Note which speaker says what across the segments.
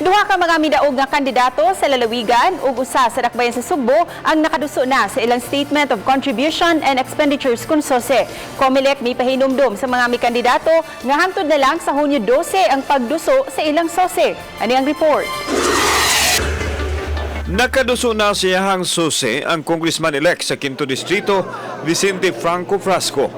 Speaker 1: Duha ka mga midaog nga kandidato sa lalawigan ug usa sa dakbayan sa Sugbo ang nakaduso na sa ilang Statement of Contribution and Expenditures kun SOCE. COMELEC mipahinumdom sa mga mikandidato nga hangtod na lang sa Hunyo 12 ang pagduso sa ilang SOCE. Ani ang report.
Speaker 2: Nakaduso na sa iyahang SOCE ang congressman-elect sa Quinto Distrito, Vicente Franco Frasco.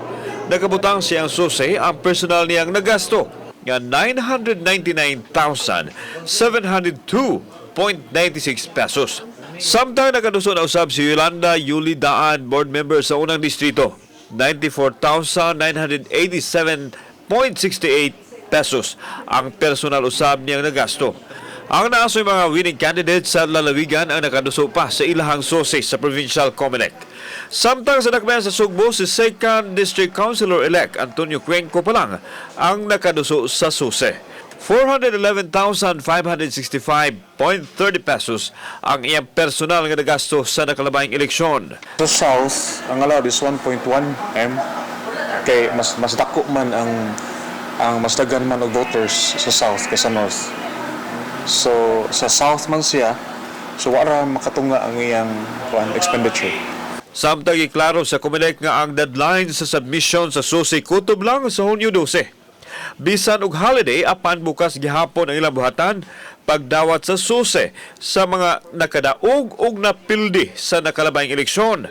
Speaker 2: Nakabutang sa iyang SOCE ang personal niyang nagasto nga 999,702.96 pesos. Samtang nakaduso na usab si Yolanda Yuli Daan, board member sa unang distrito, 94,987.68 pesos ang personal usab niyang nagasto. Ang naasoy mga winning candidates sa lalawigan ang nakaduso pa sa ilahang SOCE sa Provincial Comelec. Samtang sa dakbayan sa Sugbo, si Second District Councilor-elect Antonio Cuenco pa lang ang nakaduso sa SOCE. 411,565.30 pesos ang iyang personal nga nagasto sa nakalabayng eleksyon.
Speaker 3: Sa South, ang allowed is 1.1 M. Kay mas mas dako man ang mas daghan man og voters sa South kaysa North. So sa South man siya, so wala makatunga ang iyang kuan expenditure.
Speaker 2: Samtang iklaro sa Comelec nga ang deadline sa submission sa SOCE kutob lang sa Hunyo 12. Bisan og holiday, apan bukas gihapon ang ilang buhatan pagdawat sa SOCE sa mga nakadaog og napildi sa nakalabayng eleksyon.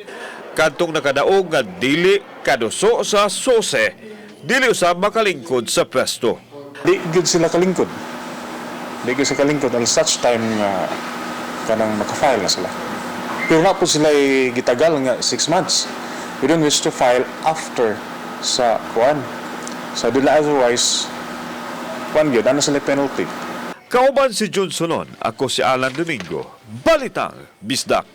Speaker 2: Kadtong nakadaog nga dili kaduso sa SOCE, dili usab makalingkod sa pwesto.
Speaker 3: Di gyud sila kalingkod. Di gyud sila kalingkod until such time nga kanang maka-file na sila. Pero na po sila gitagal nga 6 months. We don't wish to file after sa kuan. So dili, otherwise kuan gyud ana sila penalty.
Speaker 2: Kauban si Jun Solon, ako si Alan Domingo. Balitang Bisdak.